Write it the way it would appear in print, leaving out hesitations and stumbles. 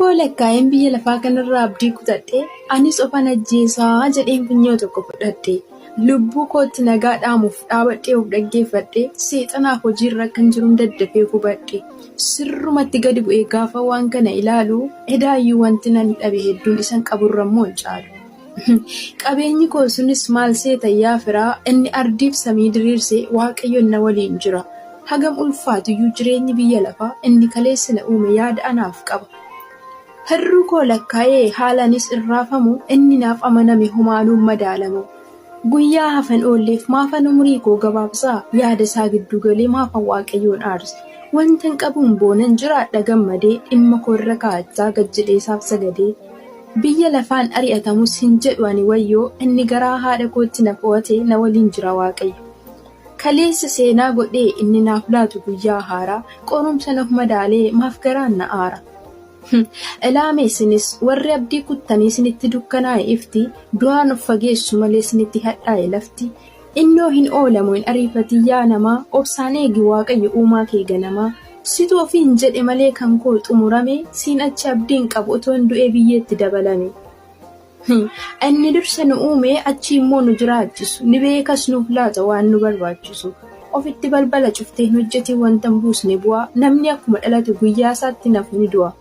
koo lakkaa'een biyya lafaa kanarraa abdii kutadhee anis ofan ajjeesaa jedheen funyoo tokko fudhadhe. Lubbuu kootti nagaa dhaamuuf dhaabadhee of dhaggeeffadhe seexanaaf hojiirra akkan jiruun daddafee hubadhe. Sirrumatti gadi bu'ee gaafa waan kana ilaalu edaayyuu wanti nan dhabe hedduun isan qaburra immoo hin caalu. Qabeenyi koo sunis maal seeta yaa firaa inni ardiif samii diriirse Waaqayyoon na waliin jira. Hagam ulfaatuyyuu jireenyi biyya lafaa inni kaleessa na uume yaada anaaf qaba. Hirruu koo lakkaa'ee haalaanis irraafamu inni naaf amaname homaanuun madaalamu. Guyyaa hafan oolleef maafan umurii koo gabaabsaa yaada isaa giddu galee maafan Waaqayyoon aarsa. Wantan qabuun boonan jiraadha gammadee dhimma koo irra kaa'achaa gad jedhee isaaf sagadee. Biyya lafaan ari'atamus hin jedhu ani wayyoo inni garaa haadha kootti na fo'ate na waliin jira Waaqayyo. Kaleessa seenaa godhee inni naaf laatu guyyaa haaraa qorumsan of madaalee maaf garaan na aara. Ilaame isinis warri abdii kuttanii isinitti dukkanaa'e ifti du'aan of fageessu malee isinitti hadhaa'e lafti. Innoo hin oolamu hin ariifatin yaa namaa obsaan eegi Waaqayyo uumaa kee ganamaa. Situ ofiin jedhe malee kan koo xumurame siin achi abdiin qabu otoon du'ee biyyeetti dabalame. Inni dursa nu uume achii immoo nu jiraachisu ni beekas nuuf laata waan nu barbaachisu. Ofitti balbala cuftee hin hojjetin wanta hin buusne bu'aa namni akkuma dhalate guyyaa isaatti nafu ni du'a.